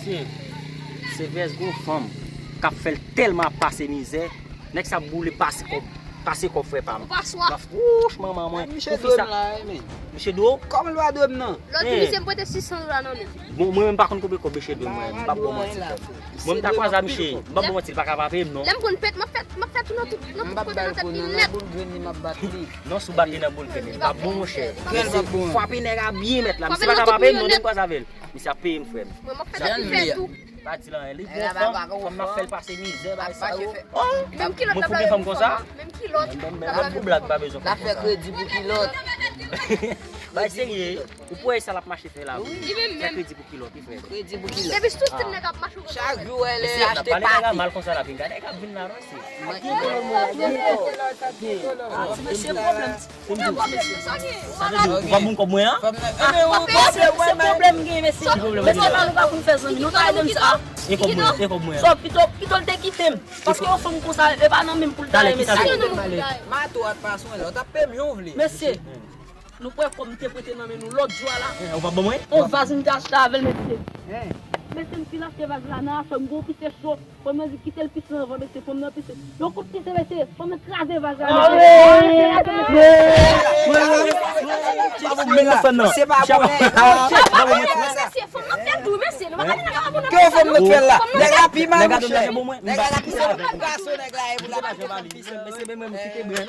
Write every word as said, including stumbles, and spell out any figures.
Mesye, se vès gwo fanm k ap fè l tèlman ap pase mizè. Nèg sa boule pase kòb, pase kòb frè pa m. Ou pa swa. Nan wouch manman mwen. Misye dwe m la, wi, men. Misye dwe w? Kòman l pa dwe m nan? Lòt jou misye m prete sis san dola nan men l. Bon, mwen menm m pa konn konbyen kòb misye dwe mwen. M p ap ba w manti frè m. Mwen m ta kwaze a misye, m p ap ba w manti, li pa ka pa peye m non. Lè m konn pèt, m ap fè, m ap fè tou nan tout, nan tout kote nan tèt li nèt. Non, si w bat li nan boul grenn, li p ap bon monchè. Misye frape nèg la byen mèt la. Misye pa ka pa peye m non, lè m kwaze avè l. Misye ap peye m frè m. Mwen m ap fè sa ki fè tou. Pa di l anyen, li gon fanm, fanm nan fè l pase mizè, bagay sa yo. Oh! Menm kilòt l ap lave pou fanm. Menm kilòt. Menm pou blag pa bezwen konprann sa. L ap fè kredi pou kilòt. Bagay serye, ou pou wè sa l ap mache fè la wi. Li menm menm. Fè kredi pou kilòt, wi frè. Kredi pou kilòt. Depi sou stil nèg ap mache ou. Chak jou wè lè achte pati. Mesye, n ap pale nèg la mal konsa la vin gade nèg ap vin la non se. Mesye pwoblèm. Ou pa bon kòb mwen an? Mesye, se pwoblèm gen, mesye. Mesye, pa nou pa konn fè zanmi, nou ta ede m sa. E kòb mwen, e kòb mwen an? So, pito, pito l te kite m. Paske yon fanm konsa, e pa nan menm pou l ta ye, mesye. Mato a t pa swen lè, w t ap peye m jan w vle. Mesye, nou pran kòb m te prete nan men nou lòt jou a la. Ou pa ban mwen? On vaz m te achte avè l, mesye. Mesye, m fin achte vaz la nan afè m, gon pise cho. Fanm nan di kite l pise anvan, mesye, fanm nan pise. Yon kout pise, mesye, fanm nan kraze vaz la, mesye. Se pa bon, mesye. Mesye, fanm nan fè tou, mesye. Nou pa ka di nèg la pa bon non. Ke fanm nan fè la? Nèg la pi mal, monchè. Nèg la pi mal. Gason, nèg la e pou la. Mesye, men mwen, m kite bren.